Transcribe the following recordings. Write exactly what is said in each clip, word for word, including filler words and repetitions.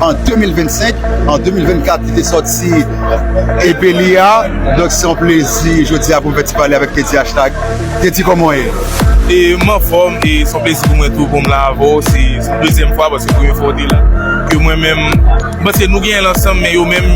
an de mil vennsenk, an de mil vennkat, li te sòti E P li a. Donk, se yon plezi jodi a pou m fè ti pale avèk Teddy Hashtag. Teddy, kòman w ye? E m anfòm, e se yon plezi pou mwen tou pou m la avè w. Se se dezyèm fwa, paske premye fwa w te la. Ke mwen menm, m panse nou genyen l ansanm, men yo menm,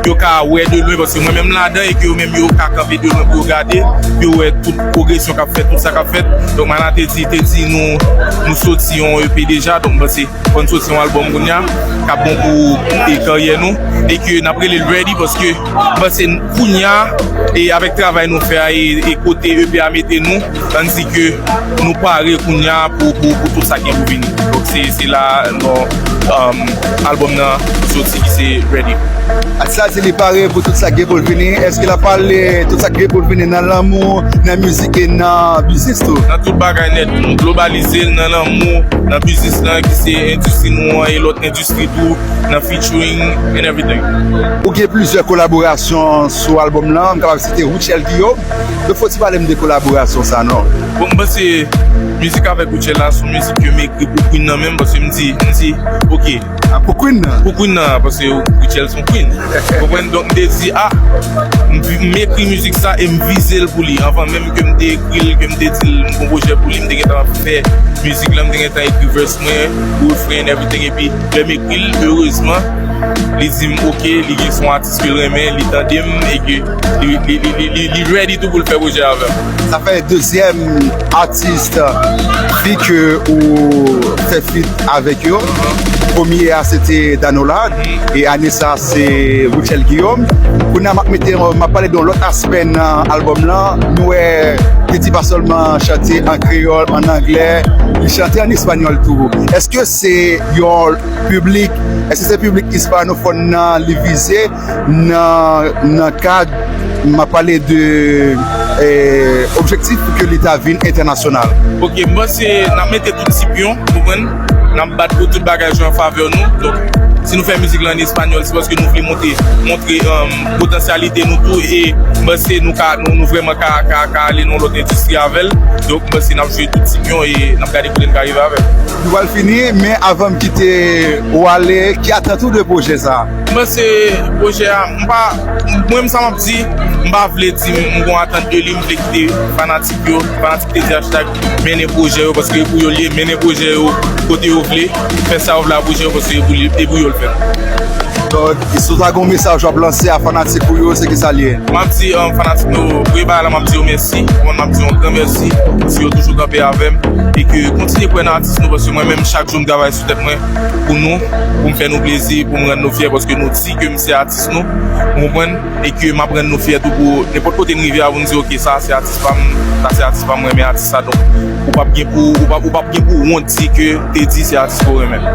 yo ka wè de lwen, paske mwen menm m ladan, e ke yo menm yo ka kanpe de lwen pou yo gade, pou yo wè tout pwogresyon k ap fèt, tout sa k ap fèt. Donk, Mana te di, te di nou, nou soti yon E P deja, donk m panse fò n soti yon albòm kounye a, k ap bon pou e karyè nou, e ke n ap rele l Ready, paske m panse kounye a, e avèk travay nou fè a, e, e kote E P a mete nou, ann di ke nou pare kounye a pou, pou, pou tout sa ki gen pou vini. Donk se, se la non, um, albòm nan soti ki se Ready. Atis la di li pare pou tout sa ki gen pou l vini. Èske l ap pale tout sa ki gen pou l vini nan lanmou, nan mizik e nan biznis tou? Nan tout bagay nèt. Nou globalize l nan lanmou, nan biznis lan ki se endistri nou an e lòt endistri tou, nan featuring and everything. Ou gen plizyè kolaborasyon sou albòm lan, m kapab site Rutshelle Guillaume. Donk fò w ti pale m de kolaborasyon sa non. Bon, m panse mizik avèk Rutshelle la se yon mizik ke m ekri pou Queen nan menm, paske m di, m di, ok, Ah, pou Queen nan? Pou Queen nan, paske Rutshelle se yon Queen. Konprann? Donk m te di, ah, m vi- m ekri mizik sa e m vize l pou li. Anvan menm ke m te ekri l, ke m te di l m gon pwojè pou li, m te gentan fè mizik lan, m te gentan ekri verse mwen, refren, everything. Epi lè m ekri l, erezman, li di m ok, li gen son atis ke l renmen, li tande m, e ke li, li, li, li, li, li ready tou pou l fè pwojè avè m. Sa fè dezyèm atis fi ke ou fè feat avèk yo. Premye a se te Danola, e ane sa se Rutshelle Guillaume. Kounye a m ap mete, m ap pale de yon lòt aspè nan albòm lan. Nou wè Teddy pa sèlman chante an kreyòl, an anglè, li chante an espanyòl tou. Èske se yon piblik, èske se piblik ispanofòn nan li vize nan, nan kad, m ap pale de eh, objektif pou ke li ta vin entènasyonal? Ok, m panse n ap mete tout ti pyon, konprann? N ap bat pou tout bagay jwe an favè nou. Donk, si nou fè mizik lan an espanyòl, se paske nou vle montre, montre um, potansyalite nou tou, e m panse nou ka, nou, nou vrèman ka, ka, ka ale nan lòt endistri avè l. Donk, m panse n ap jwe tout ti pyon e n ap gade kote n ka rive avè l. Nou pral fini, men avan m kite ou ale, ki atant ou de pwojè sa? M panse pwojè a, m pa, mwen, sa m ap di, m pa vle di m gon atant de li, m vle kite fanatik yo, fanatik Teddy Hashtag mennen pwojè yo, paske e pou yo l ye, mennen pwojè yo kote yo vle, fè sa yo vle ak pwojè yo, paske e pou li, e pou yo l fèt. Donk, si w ta gon mesaj w ap lanse a fanatik ou yo, se kisa l ye? M ap di, um, fanatik nou, premye bagay la, m ap di yo mèsi, m ap di yo yon gran mèsi, si yo toujou kanpe avè m, e ke kontinye kwè nan atis nou, paske mwen menm, chak jou m travay sou tèt mwen, pou nou, pou m fè nou plezi, pou m rann nou fyè, paske nou di ke m se atis nou, ou konprann, e ke m ap rann nou fyè tou pou nenpòt kote n rive a, pou n di, ok, sa a se atis pa m, sa se atis pa m, mwen renmen atis sa, donk, ou p ap gen pou, ou p ap, ou p ap gen pou wont di ke Teddy se atis ke w renmen.